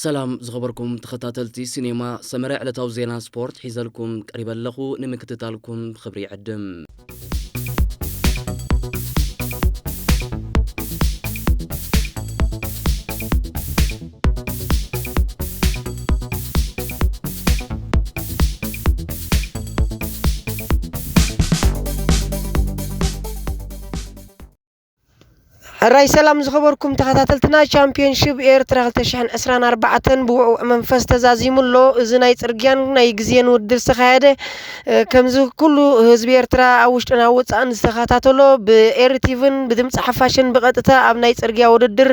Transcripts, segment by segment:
ሰላም ዝኸበርኩም ተኸታተልቲ ሲኔማ ሰመረ፣ ዕለታዊ ዜና ስፖርት ሒዘልኩም ቀሪበ ኣለኹ። ንምክትታልኩም ብኽብሪ ይዕድም። ሕራይ ሰላም ዝኸበርኩም ተኸታተልትና፣ ቻምፒዮንሺፕ ኤርትራ ክልተ ሽሕን ዕስራን ኣርባዕተን ብውዕውዕ መንፈስ ተዛዚሙ ኣሎ። እዚ ናይ ጽርግያን ናይ ግዜን ውድድር ዝተኻየደ፣ እ፣ ከምዚ ኩሉ ህዝቢ ኤርትራ ኣብ ውሽጥን ኣብ ወጻእን ዝተኸታተሎ፣ ብኤርቲቪን ብድምጺ ሓፋሽን ብቐጥታ ኣብ ናይ ጽርግያ ውድድር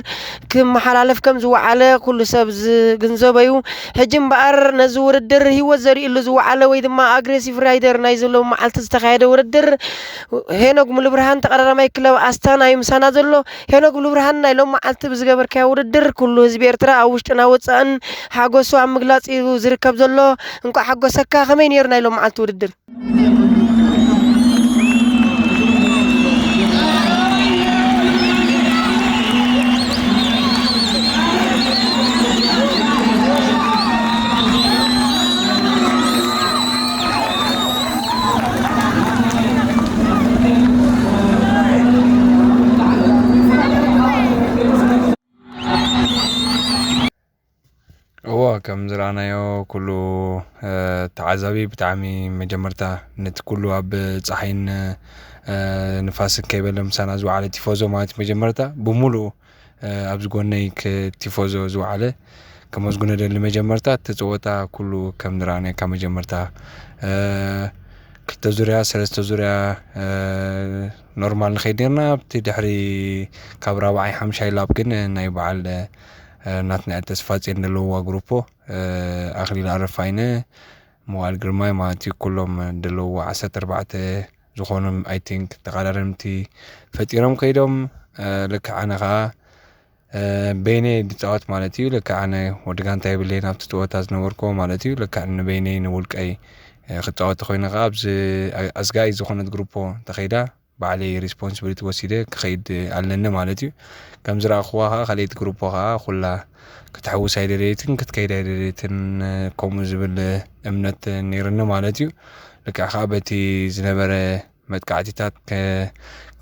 ክመሓላለፍ ከም ዝወዓለ ኩሉ ሰብ ዝግንዘቦ እዩ። ሕጂ እምበኣር ነዚ ውድድር ህይወት ዘርእሉ ዝወዓለ ወይ ድማ ኣግሬሲቭ ራይደር ናይ ዘሎ መዓልቲ ዝተኻየደ ውድድር ሄኖግ ሙሉብርሃን ተቐዳዳማይ ክለብ ኣስታና እዩ ምሳና ዘሎ። ሄኖግ ሙሉብርሃን፣ ናይ ሎም መዓልቲ ብዝገበርካዮ ውድድር ኩሉ ህዝቢ ኤርትራ ኣብ ውሽጥን ኣብ ወጻእን ሓጎሱ ኣብ ምግላጽ እዩ ዝርከብ ዘሎ። እንቋዕ ሓጎሰካ። ከመይ ነይሩ ናይ ሎም መዓልቲ ውድድር? እዎ፣ ከም ዝረኣናዮ ኩሉ፣ እ፣ ተዓዛቢ ብጣዕሚ መጀመርታ ነቲ ኩሉ ኣብ ጸሓይን፣ እ፣ ንፋስን ከይበለ ምሳና ዝወዓለ ቲፎዞ ማለት እዩ። መጀመርታ ብምሉኡ፣ እ፣ ኣብዚ ጎነይ ክ-፣ ቲፎዞ ዝወዓለ ከመስግኖ ደሊ። መጀመርታ እቲ ጸወታ ኩሉ ከም ዝረኣናዮ ካብ መጀመርታ፣ እ፣ ክልተ ዙርያ፣ ሰለስተ ዙርያ፣ እ፣ ኖርማል ንኸይድ ኔርና። ኣብቲ ድሕሪ ካብ ራብዓይ ሓምሻይ ላፕ ግን ናይ በዓል፣ እ፣ ናትናኤል ተስፋጽዮን ዘለውዋ ግሩፖ፣ እ፣ ኣኽሊል ኣረፋይነ፣ መዋእል ግርማይ ማለት እዩ። ኩሎም ዘለውዋ ዓሰርተ ኣርባዕተ ዝኾኑ፣ ኣይ ቲንክ፣ ተቐዳደምቲ ፈጢሮም ከይዶም። እ፣ ልክዕ ኣነ ኸኣ፣ እ፣ በይነይ ዝጻወት ማለት እዩ። ልክዕ ኣነ ወዲ ጋንታ የብለይን ኣብቲ ጸወታ ዝነበርኩዎ ማለት እዩ። ልክዕ ንበይነይ ንውልቀይ፣ እ፣ ክጻወት ተኾይነ ኸኣ ኣብዚ ኣዝጋኢ ዝኾነት ግሩፖ እንተኸይዳ ባዕለይ ሪስፖንሲቢሊቲ ወሲደ ክኸይድ ኣለኒ ማለት እዩ። ከም ዝረኣኽዋ ኸኣ ካልኣይቲ ግሩፖ ኸኣ ኩላ ክትሕውስ ኣይደለየትን፣ ክትከይድ ኣይደለየትን፣ ከምኡ ዝብል እምነት ነይርኒ ማለት እዩ። ልክዕ ኸኣ በቲ ዝነበረ መጥቃዕቲታት ከ-፣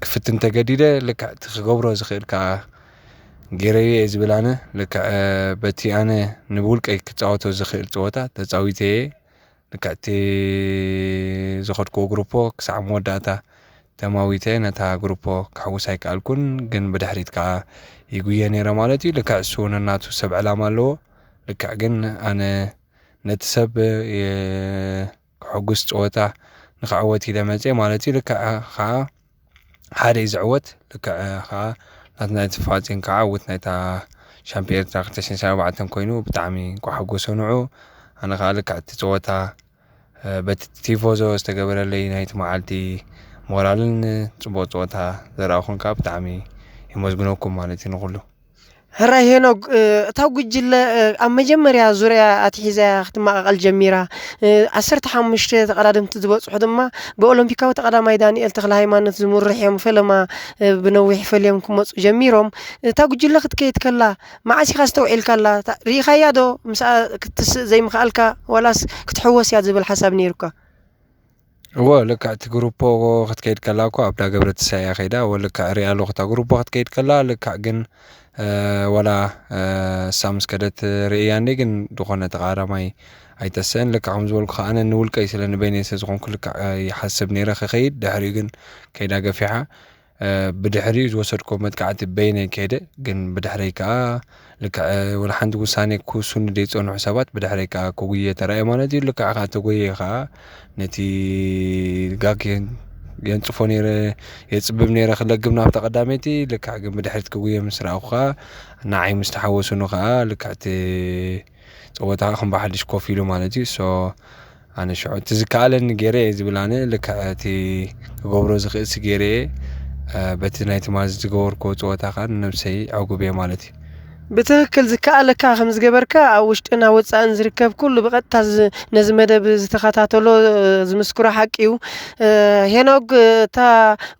ክፍትን ተገዲደ። ልክዕ እቲ ክገብሮ ዝኽእል ከኣ ገይረዮ እየ ዝብል ኣነ። ልክዕ በቲ ኣነ ንብውልቀይ ክጻወቶ ዝኽእል ጸወታ ተጻዊተ እየ። ልክዕ እቲ ዝኸድክዎ ግሩፖ ክሳዕ መወዳእታ ተማዊተ ነታ ግሩፖ ከሕውስ ኣይከኣልኩን፣ ግን ብድሕሪት ከኣ ይጉየ ነይረ ማለት እዩ። ልክዕ እሱ ነናቱ ሰብ ዕላማ ኣለዎ። ልክዕ ግን ኣነ ነቲ ሰብ የ-፣ ከሐጉስ ጸወታ ንኽዕወት ኢለ መጽየ ማለት እዩ። ልክዕ ኸዓ ሓደ እዩ ዝዕወት። ልክዕ ኸዓ ናትና ተስፋጽዮን ከዓ ዕውት ናይታ ሻምፒዮን ኤርትራ ክልተ ሽሕን ዕስራን ኣርባዕተን ኮይኑ ብጣዕሚ እንኳዕ ሓጎሶ ንዑ። ኣነ ከዓ ልክዕ እቲ ጸወታ፣ እ፣ በቲ ቲፎዞ ዝተገበረለይ ናይቲ መዓልቲ ሞራልን ጽቡቕ ጸወታ ዘርኣኹን ከዓ ብጣዕሚ የመስግነኩም ማለት እዩ ንኹሉ። ሕራይ ሄኖግ፣ እ፣ እታ ጉጅለ፣ እ፣ ኣብ መጀመርያ ዙርያ ኣትሒዛ ክትመቓቐል ጀሚራ። እ፣ ዓሰርተ ሓሙሽተ ተቐዳደምቲ ዝበጽሑ ድማ ብኦሎምፒካዊ ተቐዳማይ ዳንኤል ተኽለሃይማኖት ዝምርሑ እዮም። ፈለማ፣ እ፣ ብነዊሕ ፈልዮም ክመጹ ጀሚሮም። እታ ጉጅለ ክትከይድ ከላ መዓስ ኢኻ ኣስተውዒልካላ? እታ፣ ርኢኻያ ዶ? ምስኣ ክትስእ ዘይምኽኣልካ ዋላስ ክትሕወስ እያ ዝብል ሓሳብ ነይሩካ? እወ፣ ልክዕ እቲ ግሩፖ ክትከይድ ከላ እኮ ኣብ ዳገብረ ትንሳኤ እያ ከይዳ። እወ፣ ልክዕ ሪኣ ኣለኹ እታ ግሩፖ ክትከይድ ከላ። ልክዕ ግን፣ እ፣ ዋላ፣ እ፣ እሳ ምስ ከደት ርእያ እንዴ፣ ግን ዝኾነ ተቓዳማይ ኣይተሰአን። ልክዕ ከም ዝበልኩ ከኣ ኣነ ንውልቀይ ስለ ንበይነይ ስለ ዝኾንኩ ልክዕ፣ እ፣ ይሓስብ ነይረ ክኸይድ። ድሕሪኡ ግን ከይዳ ገፊሓ። እ፣ ብድሕሪኡ ዝወሰድክዎ መጥቃዕቲ በይነይ ከይደ፣ ግን ብድሕረይ ከኣ ልክዕ፣ እ፣ ወላ ሓንቲ ውሳኔ ክውስኑ ዘይጸንሑ ሰባት ብድሕረይ ከኣ ክጉየ ተራእየ ማለት እዩ። ልክዕ ከኣ ተጎየ ከኣ ነቲ ጋግ የን-፣ የንጽፎ ነይረ፣ የጽብብ ነይረ ክለግብ ናብታ ቀዳመይቲ። ልክዕ ግን ብድሕሪት ክጉየ ምስ ረኣኹ ከኣ ንዓይ ምስ ተሓወሱኒ ከኣ ልክዕ እቲ ጸወታ ከኣ ከም ብሓድሽ ኮፍ ኢሉ ማለት እዩ። ሶ ኣነ ሽዑ እቲ ዝከኣለኒ ገይረ እየ ዝብል ኣነ ልክዕ እቲ ክገብሮ ዝኽእልሲ ገይረ እየ። እ፣ በቲ ናይ ትማሊ ዝገበርክዎ ጸወታ ከኣ ንነብሰይ ዕጉብ እየ ማለት እዩ። ብትኽክል ዝከኣለካ ከም ዝገበርካ ኣብ ውሽጥን ኣብ ወጻእን ዝርከብ ኩሉ ብቐጥታ ዝ-፣ ነዚ መደብ ዝተኸታተሎ፣ እ፣ ዝምስክሮ ሓቂ እዩ። እ፣ ሄኖግ፣ እታ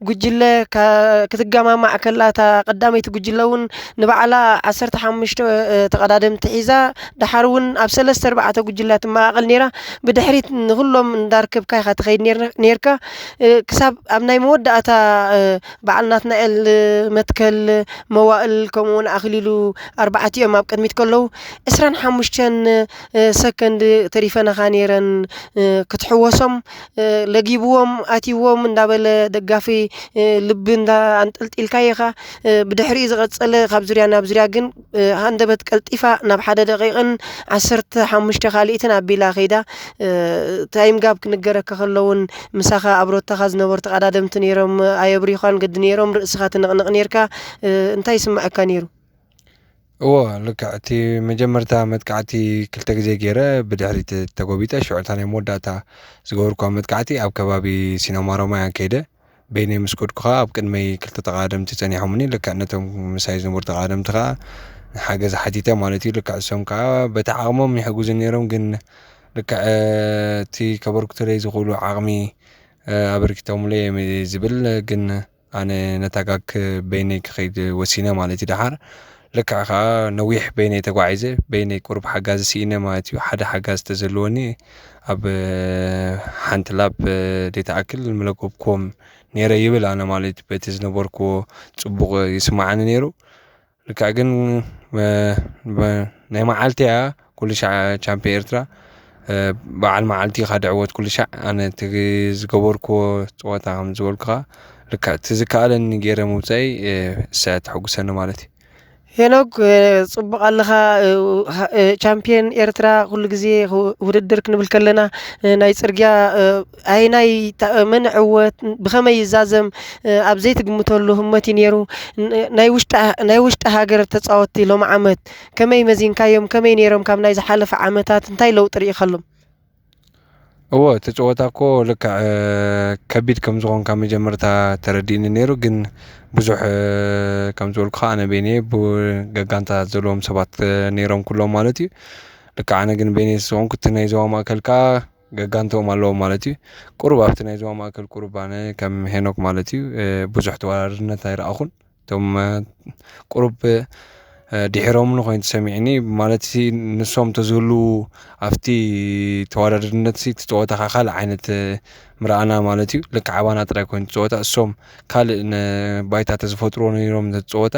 ጉጅለ ካ-፣ ክትገማማዕ ከላ፣ እታ ቀዳመይቲ ጉጅለ እውን ንባዕላ ዓሰርተ ሓሙሽተ፣ እ፣ ተቐዳደምቲ ሒዛ፣ ደሓር እውን ኣብ ሰለስተ ኣርባዕተ ጉጅለ ትመቓቐል ነይራ። ብድሕሪት ንኹሎም እንዳርከብካ ኢኻ ትኸይድ ነይር-፣ ነይርካ። እ፣ ክሳብ ኣብ ናይ መወዳእታ፣ እ፣ በዓል ናትናኤል መትከል፣ መዋእል፣ ከምኡ እውን ኣኽሊሉ ኣርባዕቲኦም ኣብ ቅድሚት ከለዉ፣ ዕስራን ሓሙሽተን ሰከንድ ተሪፈናኻ ነይረን። ክትሕወሶም ለጊብዎም ኣትይዎም እንዳበለ ደጋፊ ልቢ እንዳ ኣንጠልጢልካ ኢኻ። ብድሕሪኡ ዝቐጸለ ካብ ዙርያ ናብ ዙርያ ግን ሃንደበት ቀልጢፋ ናብ ሓደ ደቂቕን ዓሰርተ ሓሙሽተ ካልኢትን ኣቢላ ከይዳ። ታይም ጋብ ክንገረካ ከሎ እውን ምሳኻ ኣብ ሮታኻ ዝነበሩ ተቐዳደምቲ ነይሮም፣ ኣየብሪዃን ግዲ ነይሮም፣ ርእስኻ ትንቕንቕ ነይርካ። እ፣ እንታይ ይስምዐካ ነይሩ? እዎ፣ ልክዕ። እቲ መጀመርታ መጥቃዕቲ ክልተ ግዜ ገይረ፣ ብድሕሪት ተጎቢጠ፣ ሽዑ እታ ናይ መወዳእታ ዝገበርኩዋ መጥቃዕቲ ኣብ ከባቢ ሲነማ ሮማ እያ ከይደ። በይነይ ምስ ከድኩ ኸኣ ኣብ ቅድመይ ክልተ ተቐዳደምቲ ጸኒሖምኒ። ልክዕ ነቶም ምሳይ ዝነበሩ ተቐዳደምቲ ኸኣ ሓገዝ ሓቲተ ማለት እዩ። ልክዕ እሶም ከኣ በቲ ዓቕሞም ይሕግዙ ነይሮም፣ ግን ልክዕ እቲ ከበርክቱለይ ዝኽእሉ ዓቕሚ ኣበርኪቶምለይ እዮም ዝብል፣ ግን ኣነ ነታ ጋግ በይነይ ክኸይድ ወሲነ ማለት እዩ። ደሓር ልክዕ ከኣ ነዊሕ በይነይ ተጓዒዘ፣ በይነይ ቁሩብ ሓጋዚ ስኢነ ማለት እዩ። ሓደ ሓጋዚ ተዘለወኒ ኣብ ሓንቲ ላፕ ዘይትኣክል ምለጎብክዎም ነይረ ይብል ኣነ ማለት እዩ። በቲ ዝነበርክዎ ጽቡቕ ይስምዓኒ ነይሩ። ልክዕ ግን፣ እ፣ ብ-፣ ናይ መዓልቲ እያ ኩሉ ሻዕ ቻምፒዮን ኤርትራ፣ እ፣ በዓል መዓልቲ ኢኻ ድዕወት ኩሉ ሻዕ። ኣነ እቲ ዝገበርክዎ ጸወታ ከም ዝበልኩኻ፣ ልክዕ እቲ ዝከኣለኒ ገይረ ምውጻይ፣ እ፣ እሳ እያ ተሐጉሰኒ ማለት እዩ። ሄኖግ፣ እ፣ ጽቡቕ ኣለኻ። እ፣ ሃ-፣ እ፣ ቻምፒዮን ኤርትራ ኩሉ ግዜ ው-፣ ውድድር ክንብል ከለና፣ እ፣ ናይ ጽርግያ፣ እ፣ ኣየናይ ታ-፣ መን ዕወት፣ ብኸመይ ይዛዘም፣ እ፣ ኣብ ዘይትግምተሉ ህሞት እዩ ነይሩ። ን-፣ ናይ ውሽጢ፣ ናይ ውሽጢ ሃገር ተጻወትቲ ሎሚ ዓመት ከመይ መዚንካዮም? ከመይ ነይሮም? ካብ ናይ ዝሓለፈ ዓመታት እንታይ ለውጢ ርኢኻሎም? እወ፣ እቲ ጸወታ እኮ ልክዕ፣ እ፣ ከቢድ ከም ዝኾን ካብ መጀመርታ ተረዲእኒ ነይሩ፣ ግን ብዙሕ፣ እ፣ ከም ዝበልኩኻ ኣነ በይነይ ብ-፣ ገጋንታ ዘለዎም ሰባት፣ እ፣ ነይሮም ኩሎም ማለት እዩ። ልክዕ ኣነ ግን በይነይ ዝኾንኩ፣ እቲ ናይ ዞባ ማእከል ከኣ ገጋንትኦም ኣለዎም ማለት እዩ። ቁሩብ ኣብቲ ናይ ዞባ ማእከል ቁሩብ ኣነ ከም ሄኖክ ማለት እዩ፣ እ፣ ብዙሕ ተወዳዳርነት ኣይረኣኹን። እቶም፣ እ፣ ቁሩብ፣ እ፣ ድሒሮምኒ ኮይኑ ተሰሚዕኒ፣ ማለት ንሶም ተዝህልዉ ኣብቲ ተወዳዳርነት እቲ ጸወታ ከኣ ካልእ ዓይነት፣ እ፣ ምረኣና ማለት እዩ። ልክዕ ኣባና ጥራይ ኮይኑ ጸወታ፣ እሶም ካልእ ን-፣ ባይታ ተዝፈጥርዎ ነይሮም ነቲ ጸወታ፣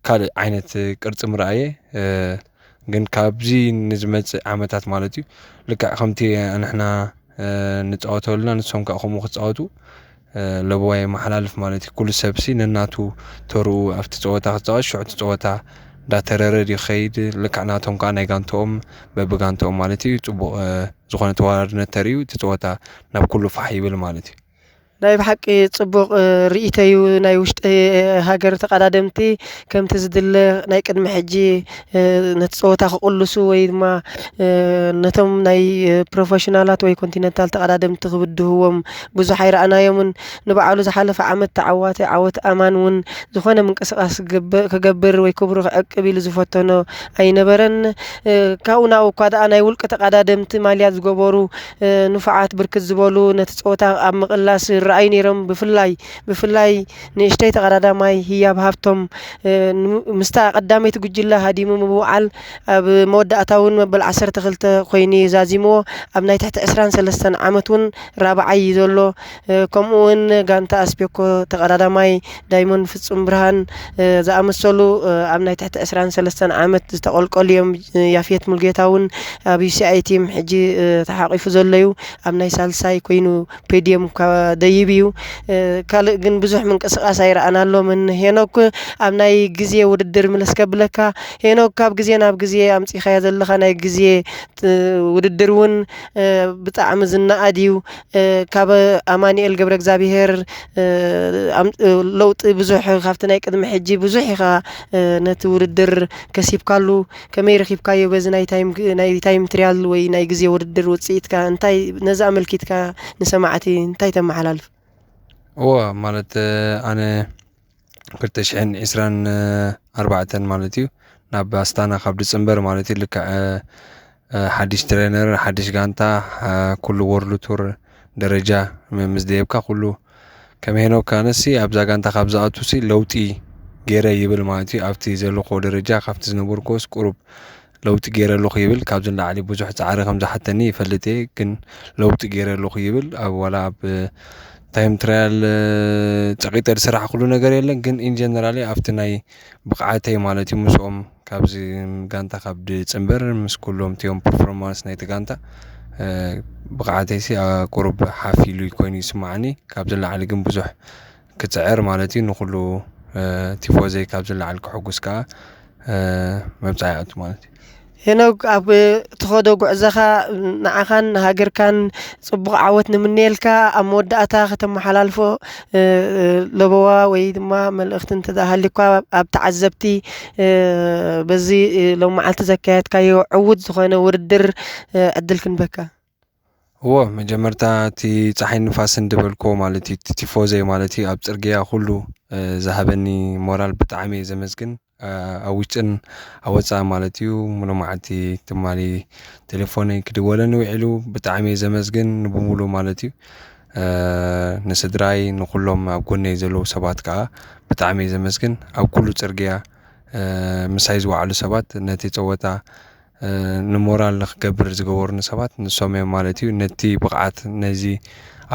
ካልእ ዓይነት ቅርጺ ምርኣየ። እ፣ ግን ካብዚ ንዝመጽእ ዓመታት ማለት እዩ፣ ልክዕ ከምቲ ንሕና፣ እ፣ ንጻወተሉና ንሶም ከኣ ከምኡ ክጻወቱ፣ እ፣ ለበዋ የመሓላልፍ ማለት እዩ። ኩሉ ሰብሲ ነናቱ ተርኡ ኣብቲ ጸወታ ክጻወት፣ ሽዑ እቲ ጸወታ እንዳተረረ ድዩ ክኸይድ፣ ልክዕ ናቶም ከኣ ናይ ጋንትኦም በብጋንትኦም ማለት እዩ፣ ጽቡቕ፣ እ፣ ዝኾነ ተወዳዳርነት ተርእዩ፣ እቲ ጸወታ ናብ ኩሉ ፋሕ ይብል ማለት እዩ። ናይ ብሓቂ ጽቡቕ፣ እ፣ ርእይቶ እዩ። ናይ ውሽጢ ሃገር ተቐዳደምቲ ከምቲ ዝድለ ናይ ቅድሚ ሕጂ፣ እ፣ ነቲ ጸወታ ክቕልሱ ወይ ድማ፣ እ፣ ነቶም ናይ፣ እ፣ ፕሮፌሽናላት ወይ ኮንቲነንታል ተቐዳደምቲ ክብድህዎም ብዙሕ ኣይረኣናዮምን። ንባዕሉ ዝሓለፈ ዓመት ተዓዋቲ ዓወት ኣማን እውን ዝኾነ ምንቅስቓስ ክገብ-፣ ክገብር ወይ ክብሩ ክዕቅብ ኢሉ ዝፈተኖ ኣይነበረን። እ፣ ካብኡ ናብኡ እኳ ደኣ ናይ ውልቂ ተቐዳደምቲ ማልያ ዝገበሩ፣ እ፣ ንፉዓት ብርክት ዝበሉ ነቲ ጸወታ ኣብ ምቕላስ ይረኣዩ ነይሮም። ብፍላይ፣ ብፍላይ ንእሽተይ ተቐዳዳማይ ህያብ ሃብቶም፣ እ፣ ን-፣ ምስታ ቀዳመይቲ ጉጅለ ሃዲሙ ምውዓል ኣብ መወዳእታ እውን መበል ዓሰርተ ክልተ ኮይኑ እዩ ዛዚምዎ። ኣብ ናይ ትሕቲ ዕስራን ሰለስተን ዓመት እውን ራብዓይ እዩ ዘሎ። እ፣ ከምኡ እውን ጋንታ ኣስቤኮ ተቐዳዳማይ ዳይሞንድ ፍጹም ብርሃን፣ እ፣ ዝኣመሰሉ፣ እ፣ ኣብ ናይ ትሕቲ ዕስራን ሰለስተን ዓመት ዝተቐልቀሉ እዮም። እ፣ ያፌት ሙልጌታ እውን ኣብ ዩ ሲ ኣይ ቲም ሕጂ፣ እ፣ ተሓቒፉ ዘሎ እዩ። ኣብ ናይ ሳልሳይ ኮይኑ ፖድየም ካ-፣ ደይብ እዩ። እ፣ ካልእ ግን ብዙሕ ምንቅስቓስ ኣይረኣናሎምን። ሄኖክ፣ ኣብ ናይ ግዜ ውድድር ምለስ ከብለካ፣ ሄኖክ፣ ካብ ግዜ ናብ ግዜ ኣምጺኻዮ ዘለኻ ናይ ግዜ ት-፣ ውድድር እውን፣ እ፣ ብጣዕሚ ዝነኣድ እዩ። እ፣ ካብ ኣማኑኤል ገብረ እግዚኣብሄር፣ እ፣ ኣም-፣ እ፣ ለውጢ ብዙሕ ካብቲ ናይ ቅድሚ ሕጂ ብዙሕ ኢኻ፣ እ፣ ነቲ ውድድር ከሲብካሉ። ከመይ ረኺብካዮ? በዚ ናይ ታይም፣ ናይ ታይም ትሪያል ወይ ናይ ግዜ ውድድር ውጽኢትካ እንታይ፣ ነዚ ኣመልኪትካ ንሰማዕቲ እንታይ ተመሓላልፍ? እወ፣ ማለት፣ እ፣ ኣነ ክልተ ሽሕን ዕስራን ኣርባዕተን ማለት እዩ፣ ኣብ ኣስታና ካብ ድጽንበር ማለት እዩ። ልክዕ ሓድሽ ትሬነር፣ ሓድሽ ጋንታ፣ ኩሉ ወርልድ ቱር ደረጃ ምስ ደየብካ፣ ኩሉ ከም ሄኖክ ኣነሲ ኣብዛ ጋንታ ካብ ዝኣቱሲ ለውጢ ገይረ ይብል ማለት እዩ። ኣብቲ ዘለኹዎ ደረጃ ካብቲ ዝነበርኩዎስ ቁሩብ ለውጢ ገይረ ኣለኹ ይብል። ካብዚ ንላዕሊ ብዙሕ ጻዕሪ ከም ዝሓተኒ ይፈልጥ እየ፣ ግን ለውጢ ገይረ ኣለኹ ይብል። ኣብ ዋላ ኣብ ታይም ትራያል ጸቂጠ ዝሰራሕኩሉ ነገር የለን፣ ግን ኢን ጀነራሊ ኣብቲ ናይ ብቕዓተይ ማለት እዩ፣ ምስኦም ካብዚ ጋንታ ካብ ድጽንበር ምስ ኩሎም እቲኦም ፐርፎርማንስ ናይቲ ጋንታ ብቕዓተይሲ ቁሩብ ሓፍ ኢሉ ኮይኑ ይስማዓኒ። ካብዚ ንላዕሊ ግን ብዙሕ ክጽዕር ማለት እዩ፣ ንኹሉ ቲፎዘይ ካብዚ ንላዕሊ ክሕጉስ ከኣ መብጻዓ ይኣቱ ማለት እዩ። ሄኖግ፣ ኣብ ትኸዶ ጉዕዘኻ ንዓኻን ንሃገርካን ጽቡቕ ዓወት ንምነየልካ። ኣብ መወዳእታ ከተመሓላልፎ ለበዋ ወይ ድማ መልእኽቲ እንተ ደኣ ሃልዩካ ኣብ ተዓዘብቲ፣ በዚ ሎሚ መዓልቲ ዘካየድካዮ ዕዉት ዝኾነ ውድድር ዕድል ክንበካ። እዎ፣ መጀመርታ እቲ ጸሓይ ንፋስን ዝበልክዎ ማለት እዩ፣ እቲ ቲፎዘይ ማለት እዩ፣ ኣብ ጽርግያ ኩሉ ዝሃበኒ ሞራል ብጣዕሚ እየ ዘመስግን። ኣብ ውሽጥን ኣብ ወጻኢ ማለት እዩ። ሙሉ መዓልቲ ትማሊ ቴሌፎነይ ክድወለኒ ውዒሉ። ብጣዕሚ እየ ዘመስግን ንብሙሉ ማለት እዩ። ንስድራይ፣ ንኩሎም ኣብ ጎነይ ዘለዉ ሰባት ከኣ ብጣዕሚ እየ ዘመስግን። ኣብ ኩሉ ጽርግያ ምሳይ ዝወዓሉ ሰባት፣ ነቲ ጸወታ ንሞራል ንክገብር ዝገበሩኒ ሰባት ንሶም እዮም ማለት እዩ። ነቲ ብቕዓት ነዚ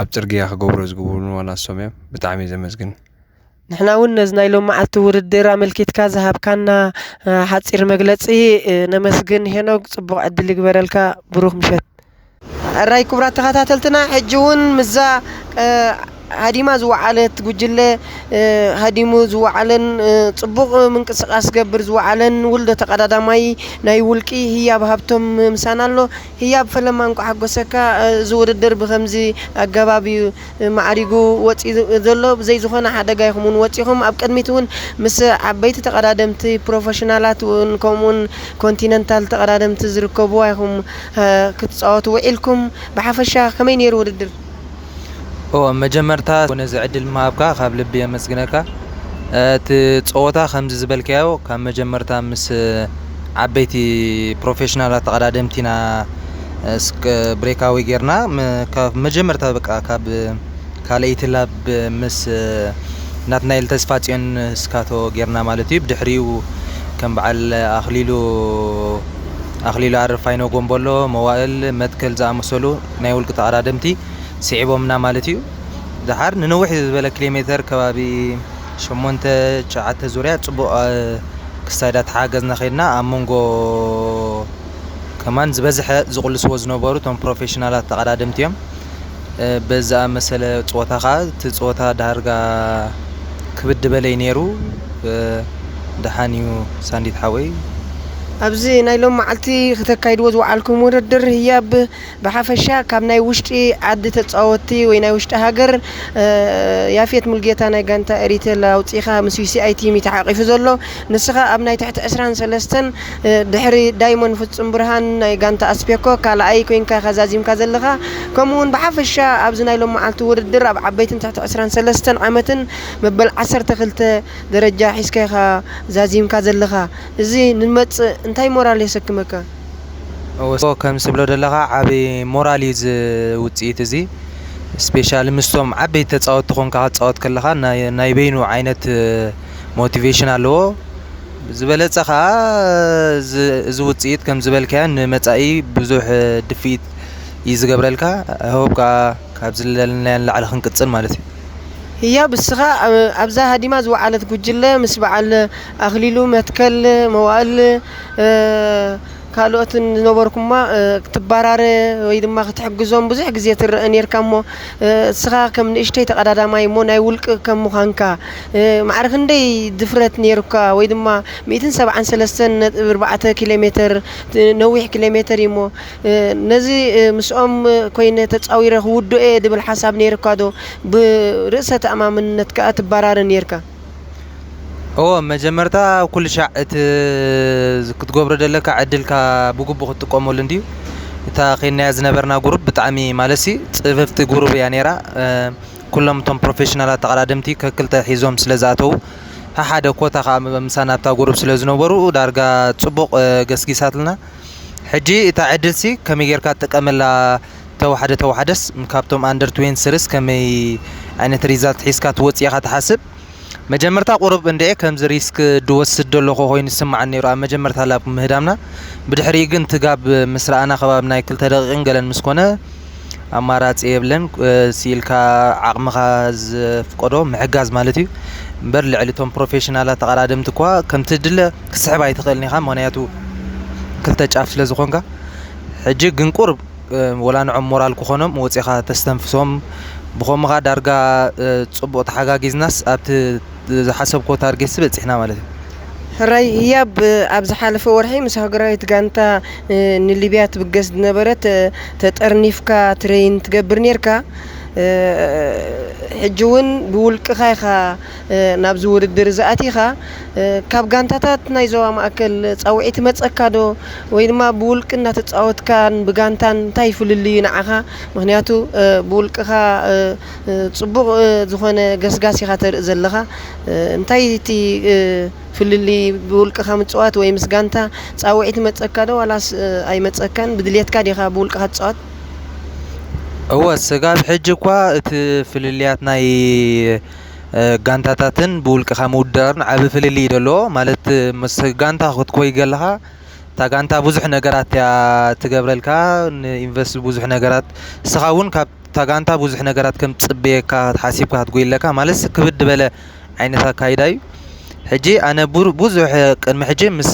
ኣብ ጽርግያ ክገብሮ ዝገብሩኒ ዋላ ንሶም እዮም። ብጣዕሚ እየ ዘመስግን። ንሕና እውን ነዚ ናይ ሎም መዓልቲ ውድድር ኣመልኪትካ ዝሃብካና ሓጺር መግለጺ ነመስግን ሄኖግ። ጽቡቕ ዕድል ይግበረልካ። ብሩኽ ምሸት። ኣራይ ክቡራት ተኸታተልትና፣ ሕጂ እውን ምስዛ ሃዲማ ዝወዓለት ጉጅለ፣ ሃዲሙ ዝወዓለን ጽቡቕ ምንቅስቃስ ዝገብር ዝወዓለን ውልዶ ተቐዳዳማይ ናይ ውልቂ ህያብ ሃብቶም ምሳና ኣሎ። ህያብ ፈለማ እንቋዕ ሓጎሰካ። እዚ ውድድር ብኸምዚ ኣገባብ እዩ ማዕሪጉ ወፂኡ ዘሎ። ብዘይ ዝኾነ ሓደጋ ኢኹም እውን ወፂኹም። ኣብ ቅድሚት እውን ምስ ዓበይቲ ተቐዳደምቲ ፕሮፌሽናላት እውን ከምኡውን ኮንቲነንታል ተቐዳደምቲ ዝርከብዋ ኢኹም ክትፃወቱ ውዒልኩም። ብሓፈሻ ከመይ ነይሩ ውድድር? ኦ መጀመርታ ነዚ ዕድል ምሃብካ ካብ ልቢ የመስግነካ። እቲ ፀወታ ከምዚ ዝበልካዮ ካብ መጀመርታ ምስ ዓበይቲ ፕሮፌሽናላት ተቐዳደምቲና ብሬካዊ ጌርና። ካብ መጀመርታ በቃ ካብ ካልኣይቲ ላብ ምስ ናትናኤል ተስፋጽዮን ስካቶ ጌርና ማለት እዩ። ብድሕሪኡ ከም በዓል ኣኽሊሉ ኣኽሊሉ ኣረፋይነ ጎንቦሎ፣ መዋእል መትከል ዝኣመሰሉ ናይ ውልቂ ተቐዳደምቲ ስዒቦምና ማለት እዩ። ደሓር ንነዊሕ ዝበለ ኪሎ ሜተር ከባቢ ሸሞንተ ትሽዓተ ዙርያ ጽቡቕ ክሳይዳ ተሓገዝና ኸድና። ኣብ መንጎ ከማን ዝበዝሐ ዝቕልስዎ ዝነበሩ እቶም ፕሮፌሽናላት ተቐዳደምቲ እዮም። በዚ ዝኣመሰለ ፀወታ ከዓ እቲ ፀወታ ዳርጋ ክብድ በለይ ነይሩ። ደሓን እዩ ሳንዲት ሓወይ። ኣብዚ ናይ ሎም መዓልቲ ክተካይድዎ ዝወዓልኩም ውድድር ህያብ ብሓፈሻ ካብ ናይ ውሽጢ ዓዲ ተፃወትቲ ወይ ናይ ውሽጢ ሃገር፣ ያፌት ሙልጌታ ናይ ጋንታ ኤሪቴል ኣውፂኻ ምስ ዩሲኣይ ቲም እዩ ተሓቂፉ ዘሎ። ንስኻ ኣብ ናይ ትሕቲ ዕስራን ሰለስተን ድሕሪ ዳይሞን ፍጹም ብርሃን ናይ ጋንታ ኣስፔኮ ካልኣይ ኮይንካ ኢኻ ዛዚምካ ዘለኻ። ከምኡ እውን ብሓፈሻ ኣብዚ ናይ ሎም መዓልቲ ውድድር ኣብ ዓበይትን ትሕቲ ዕስራን ሰለስተን ዓመትን መበል ዓሰርተ ክልተ ደረጃ ሒዝካ ኢኻ ዛዚምካ ዘለኻ። እዚ ንመጽእ እንታይ ሞራል የሰክመካ? እወ፣ ከም ዝብሎ ዘለኻ ዓቢ ሞራል እዩ እዚ ውጽኢት እዚ። ስፔሻሊ ምስቶም ዓበይቲ ተጻወትቲ ኮንካ ክትጻወት ከለኻ ናይ፣ ናይ በይኑ ዓይነት ሞቲቬሽን ኣለዎ። ዝበለጸ ኸኣ እዚ፣ እዚ ውጽኢት ከም ዝበልካዮ ንመጻኢ ብዙሕ ድፍኢት እዩ ዝገብረልካ። ሆፕ ከኣ ካብዚ ዘለናዮ ንላዕሊ ክንቅጽል ማለት እዩ። ህያብ፣ እስኻ ኣብ፣ ኣብዛ ሃዲማ ዝወዓለት ጉጅለ ምስ በዓል ኣኽሊሉ መትከል፣ መዋእል፣ እ፣ ካልኦትን ዝነበርኩማ፣ እ፣ ክትባራረ ወይ ድማ ክትሕግዞም ብዙሕ ግዜ ትረአ ኔርካ እሞ፣ እ፣ እስኻ ከም ንእሽተይ ተቐዳዳማይ እሞ ናይ ውልቂ ከም ምዃንካ፣ እ፣ ማዕረ ክንደይ ድፍረት ኔሩካ ወይ ድማ ሚእትን ሰብዓን ሰለስተን ነጥቢ ኣርባዕተ ኪሎ ሜተር፣ እ፣ ነዊሕ ኪሎ ሜተር እዩ እሞ፣ እ፣ ነዚ፣ እ፣ ምስኦም ኮይነ ተጻዊረ ክውድኦ እየ ድብል ሓሳብ ኔሩካ ዶ? ብርእሰ ተኣማምነት ከኣ ትባራረ ኔርካ። እወ፣ መጀመርታ ኣብ ኩሉ ሻዕ እቲ ክትገብሮ ዘለካ ዕድልካ ብግቡእ ክትጥቀመሉ እንድዩ። እታ ኬንያ ዝነበርና ጉሩፕ ብጣዕሚ ማለትሲ ጽፍፍቲ ጉሩፕ እያ ነይራ። እ፣ ኩሎም እቶም ፕሮፌሽናላት ተቐዳደምቲ ከክልተ ሒዞም ስለ ዝኣተዉ፣ ሓደ ኮታ ከዓ ምሳና ኣብታ ጉሩብ ስለ ዝነበሩ ዳርጋ ፅቡቕ ገስጊሳትልና። ሕጂ እታ ዕድልሲ ከመይ ጌርካ ትጥቀመላ? ተዋሕደ ተዋሕደስ ካብቶም ኣንደር ትዌንቲ ስርስ ከመይ ዓይነት ሪዛልት ሒዝካ ትወፅእ ኢኻ ትሓስብ? መጀመርታ ቁሩብ እንድዒ ከምዚ ሪስክ ድወስድ ዘለኹ ኮይኑ ዝስምዓኒ ነይሩ ኣብ መጀመርታ ላብ ምህዳምና። ብድሕሪኡ ግን ትጋብ ምስ ረኣና ከባቢ ናይ ክልተ ደቂቕን ገለን ምስ ኮነ ኣማራፂ የብለን። ስኢልካ ዓቕምኻ ዝፍቀዶ ምሕጋዝ ማለት እዩ። እምበር ልዕሊ እቶም ፕሮፌሽናላት ተቐዳደምቲ እኳ ከምቲ ድለ ክትስሕብ ኣይትኽእልን ኢኻ። ምኽንያቱ ክልተ ጫፍ ስለ ዝኾንካ። ሕጂ ግን ቁሩብ ወላ ንዖም ሞራል ክኾኖም ወፂኻ ተስተንፍሶም። ብኸምኻ ዳርጋ ፅቡቕ ተሓጋጊዝናስ ኣብቲ ዝሓሰብኮ ታርጌትሲ በፂሕና ማለት እዩ። ሕራይ ህያብ ኣብ ዝሓለፈ ወርሒ ምስ ኣህጉራዊት ጋንታ ንሊብያ ትብገስ ዝነበረት ተጠርኒፍካ ትሬይን ትገብር ኔርካ። ሕጂ እውን ብውልቅኻ ኢኻ ናብዚ ውድድር ዝኣቲኻ። ካብ ጋንታታት ናይ ዞባ ማእከል ፃውዒት ይመፀካ ዶ? ወይ ድማ ብውልቂ እናተፃወትካን ብጋንታን እንታይ ፍልልዩ ንዓኻ? ምኽንያቱ ብውልቅኻ ፅቡቕ ዝኾነ ገስጋስ ኢኻ ተርኢ ዘለኻ። እንታይ እቲ ፍልልይ ብውልቅኻ ምፅዋት ወይ ምስ ጋንታ ፃውዒት ይመፀካ ዶ ዋላስ ኣይመፀካን? ብድልየትካ ዲኻ ብውልቅኻ ትፃወት? እወ፣ ስጋብ ሕጂ እኳ እቲ ፍልልያት ናይ ጋንታታትን ብውልቅኻ ምውዳርን ዓቢ ፍልልይ ደሎ። ማለት ምስ ጋንታ ክትኮይ ገለኻ እታ ጋንታ ብዙሕ ነገራት እያ ትገብረልካ፣ ንኢንቨስት ብዙሕ ነገራት። ንስኻ እውን ካብ እታ ጋንታ ብዙሕ ነገራት ከም ትጽበየካ ሓሲብካ ክትጎይ ኣለካ። ማለት ክብድ በለ ዓይነት ኣካይዳ እዩ። ሕጂ ኣነ ቡር-፣ ብዙሕ ቅድሚ ሕጂ ምስ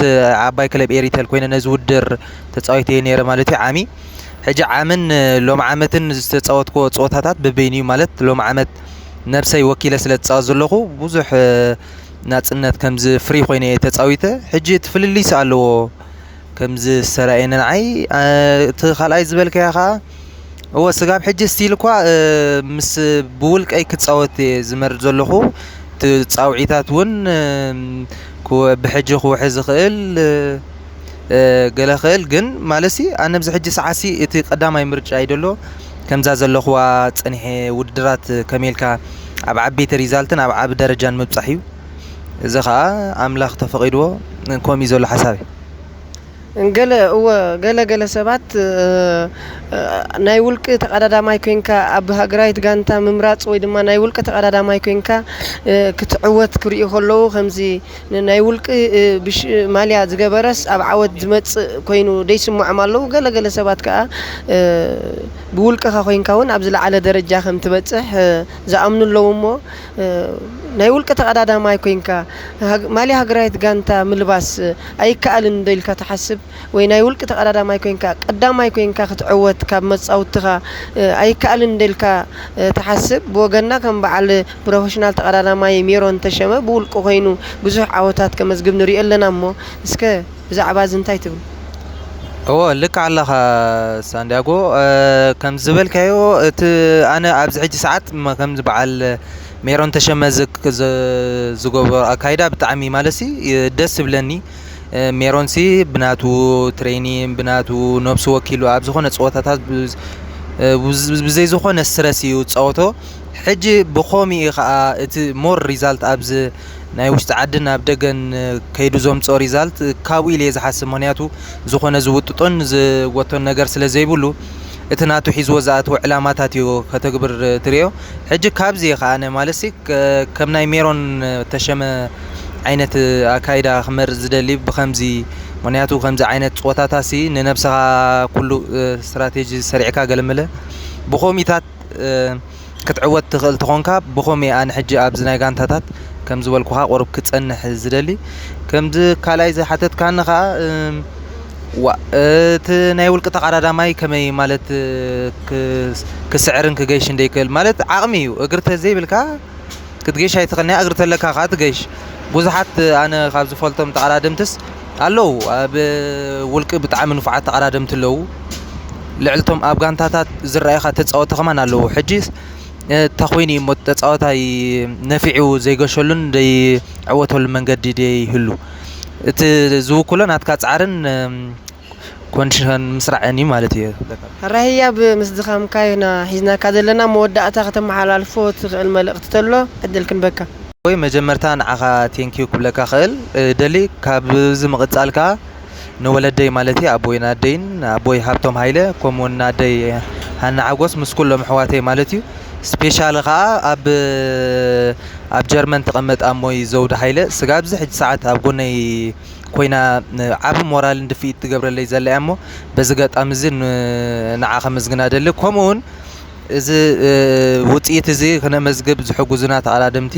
ዓባይ ክለብ ኤሪተል ኮይነ ነዚ ውድድር ተጻዊተ እየ ነይረ ማለት እዩ። ዓሚ ሕጂ ዓምን ሎም ዓመትን ዝተጻወትኮ ጸወታታት በበይኑ እዩ። ማለት ሎም ዓመት ነብሰይ ወኪለ ስለ ዝጻወት ዘለኹ ብዙሕ ናጽነት ከምዚ ፍሪ ኮይነ እየ ተጻዊተ። ሕጂ እቲ ፍልልይስ ኣለዎ። ከምዚ ዝተራእየኒ ንዓይ። እቲ ካልኣይ ዝበልካዮ ኸዓ፣ እወ፣ ስጋብ ሕጂ ስቲል እኳ ምስ ብውልቀይ ክጻወት እየ ዝመርጽ ዘለኹ። እቲ ጻውዒታት እውን ክወ-፣ ብሕጂ ክውሒ ዝኽእል ገለ ክእል ግን ማለትሲ ኣነ ኣብዚ ሕጂ ሰዓትሲ እቲ ቀዳማይ ምርጫ እዩ ደሎ። ከምዛ ዘለኹዋ ጸኒሐ ውድድራት ከመይ ኢልካ ኣብ ዓበይቲ ሪዛልትን ኣብ ዓቢ ደረጃን ምብጻሕ እዩ። እዚ ኸኣ ኣምላኽ ተፈቒድዎ ከምኡ እዩ ዘሎ ሓሳበይ። ገለ፣ እወ፣ ገለ ገለ ሰባት፣ እ፣ እ፣ ናይ ውልቂ ተቐዳዳማይ ኮይንካ ኣብ ሃገራዊት ጋንታ ምምራጽ ወይ ድማ ናይ ውልቂ ተቐዳዳማይ ኮይንካ፣ እ፣ ክትዕወት ክርእዩ ከለዉ ከምዚ ን-፣ ናይ ውልቂ፣ እ፣ ብሽ-፣ ማልያ ዝገበረስ ኣብ ዓወት ዝመጽእ ኮይኑ ደይስምዖም ኣለዉ። ገለ ገለ ሰባት ከኣ፣ እ፣ ብውልቅኻ ኮይንካ እውን ኣብ ዝለዓለ ደረጃ ከም ትበጽሕ፣ እ፣ ዝኣምኑ ኣለዉ እሞ፣ እ፣ ናይ ውልቂ ተቐዳዳማይ ኮይንካ ሃግ-፣ ማልያ ሃገራዊት ጋንታ ምልባስ፣ እ፣ ኣይከኣልን ዶ ኢልካ ትሓስብ? ወይ ናይ ውልቂ ተቐዳዳማይ ኮይንካ ቀዳማይ ኮይንካ ክትዕወት ካብ መጻውትኻ፣ እ፣ ኣይከኣልን ዶ ኢልካ፣ እ፣ ትሓስብ? ብወገንና ከም በዓል ፕሮፌሽናል ተቐዳዳማይ ሜሮን ተሸመ ብውልቁ ኮይኑ ብዙሕ ዓወታት ከመዝግብ ንሪኦ ኣለና እሞ እስከ ብዛዕባ እዚ እንታይ ትብል? እወ፣ ልክዕ ኣለኻ ሳንዲያጎ። እ፣ ከም ዝበልካዮ፣ እቲ ኣነ ኣብዚ ሕጂ ሰዓት መ-፣ ከምዚ በዓል ሜሮን ተሸመ ዝክ-፣ ዝ-፣ ዝገበሮ ኣካይዳ ብጣዕሚ ማለትሲ፣ እ፣ ደስ ዝብለኒ። እ፣ ሜሮንሲ ብናቱ ትሬኒን፣ ብናቱ ነብሱ ወኪሉ ኣብ ዝኾነ ፀወታታት ብዝ-፣ እ፣ ብዝ-፣ ብዘይ ዝኾነ ስትረስ እዩ ዝፃወቶ። ሕጂ ብኸምኡ እዩ ኸዓ እቲ ሞር ሪዛልት ኣብዚ ናይ ውሽጢ ዓድን ኣብ ደገን ከይዱ ዘምፅኦ ሪዛልት ካብኡ ኢለ እየ ዝሓስብ። ምኽንያቱ ዝኾነ ዝውጥጦን ዝወቶን ነገር ስለ ዘይብሉ፣ እቲ ናቱ ሒዝዎ ዝኣትዎ ዕላማታት እዩ ከተግብር ትርእዮ። ሕጂ ካብዚ እየ ከኣ ኣነ ማለትሲ ከ-፣ ከም ናይ ሜሮን ተሸመ ዓይነት ኣካይዳ ክመርጽ ዝደሊ ብኸምዚ። ምኽንያቱ ከምዚ ዓይነት ጸወታታሲ ንነብስኻ ኩሉ ስትራቴጂ ሰሪዕካ ገለመለ ብኸምኡታት ክትዕወት ትኽእል ተኾንካ፣ ብኸመይ ኣነ ሕጂ ኣብዚ ናይ ጋንታታት ከም ዝበልኩኻ ቁሩብ ክጸንሕ ዝደሊ። ከምዚ ካልኣይ ዝሓተትካኒ ኸኣ፣ እም፣ ዋ-፣ እቲ ናይ ውልቂ ተቐዳዳማይ ከመይ ማለት፣ እ፣ ክስ-፣ ክስዕርን ክገይሽን ደይክእል ማለት ዓቕሚ እዩ። እግሪ ተዘይብልካ ክትገይሽ ኣይትኽእልን እያ፣ እግሪ ተለካ ኸኣ ትገይሽ። ብዙሓት ኣነ ካብ ዝፈልጦም ተቐዳደምትስ ኣለዉ፣ ኣብ ውልቂ ብጣዕሚ ንፉዓት ተቐዳደምቲ ኣለዉ። ልዕልቶም ኣብ ጋንታታት ዝረኣዩኻ ተጻወትቲ ከማን ኣለዉ። ሕጂ፣ እ፣ እንታይ ኮይኑ እዩ እሞ ተጻዋታይ ነፊዑ ዘይገሸሉን ዘይዕወተሉን መንገዲ ደይህሉ? እቲ ዝውክሎ ናትካ ጻዕርን፣ እም፣ ኮንዲሽን ምስራዕን እዩ ማለት እዩ። ሕራይ ህያብ ምስ ድኻምካ ኢና ሒዝናካ ዘለና። መወዳእታ ከተመሓላልፎ ትኽእል መልእኽቲ ተሎ ዕድል ክንበካ። ወይ መጀመርታ ንዓኻ ቴንኪዩ ክብለካ ክእል ደሊ። ካብዚ ምቕጻል ከኣ ንወለደይ ማለት እዩ፣ ኣቦይን ኣደይን፣ ኣቦይ ሃብቶም ሃይለ፣ ከምኡውን ኣደይ ሃና ሓጎስ፣ ምስ ኩሎም ኣሕዋተይ ማለት እዩ። ስፔሻሊ ከኣ ኣብ ኣብ ጀርመን ትቐመጥ ኣሞይ ዘውዲ ሃይለ፣ ስጋብ እዚ ሕጂ ሰዓት ኣብ ጎነይ ኮይና ዓቢ ሞራልን ድፍኢት ትገብረለይ ዘላ እያ። እሞ በዚ ገጣሚ እዚ ንዓ ከመስግና ደሊ። ከምኡ እውን እዚ ውፅኢት እዚ ክነመዝግብ ዝሕጉዙና ተቐዳደምቲ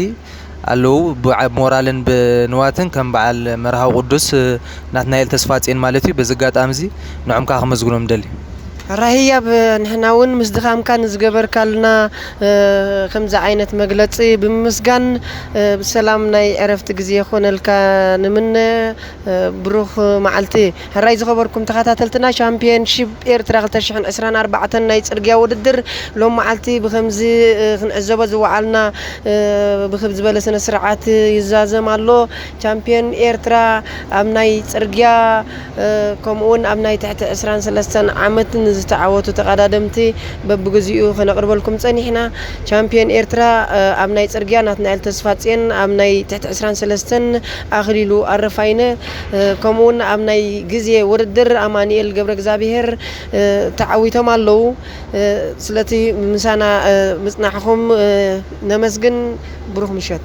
ኣለዉ። ብዓ- ሞራልን ብንዋትን ከም በዓል መርሃዊ ቅዱስ ናትናኤል ተስፋጽዮን ማለት እዩ። በዚ ኣጋጣሚ እዚ ንዖም ከዓ ከመስግኖም ደሊ። ሕራይ ህያብ፣ ንሕና እውን ምስ ድኻምካ ንዝገበርካልና ከምዚ ዓይነት መግለፂ ብምምስጋን ብሰላም ናይ ዕረፍቲ ግዜ ይኾነልካ ንምነ። ብሩኽ መዓልቲ። ሕራይ ዝኸበርኩም ተኸታተልትና፣ ሻምፒዮንሺፕ ኤርትራ ክልተ ሽሕን ዕስራን ኣርባዕተን ናይ ጽርግያ ውድድር ሎም መዓልቲ ብኸምዚ ክንዕዘቦ ዝወዓልና ብክብ ዝበለ ስነ ስርዓት ይዛዘም ኣሎ። ቻምፒዮን ኤርትራ ኣብ ናይ ጽርግያ ከምኡውን ኣብ ናይ ትሕቲ ዕስራን ሰለስተን ዓመት ንዝተዓወቱ ተቐዳደምቲ በብግዚኡ ከነቕርበልኩም ጸኒሕና። ቻምፒዮን ኤርትራ ኣብ ናይ ጽርግያ ናትናኤል ተስፋጽዮን፣ ኣብ ናይ ትሕቲ ዕስራን ሰለስተን ኣኽሊሉ ኣረፋይነ፣ ከምኡውን ኣብ ናይ ግዜ ውድድር ኣማኑኤል ገብረ እግዚኣብሔር ተዓዊቶም ኣለዉ። ስለቲ ምሳና ምጽናሕኹም ነመስግን። ብሩኽ ምሸት።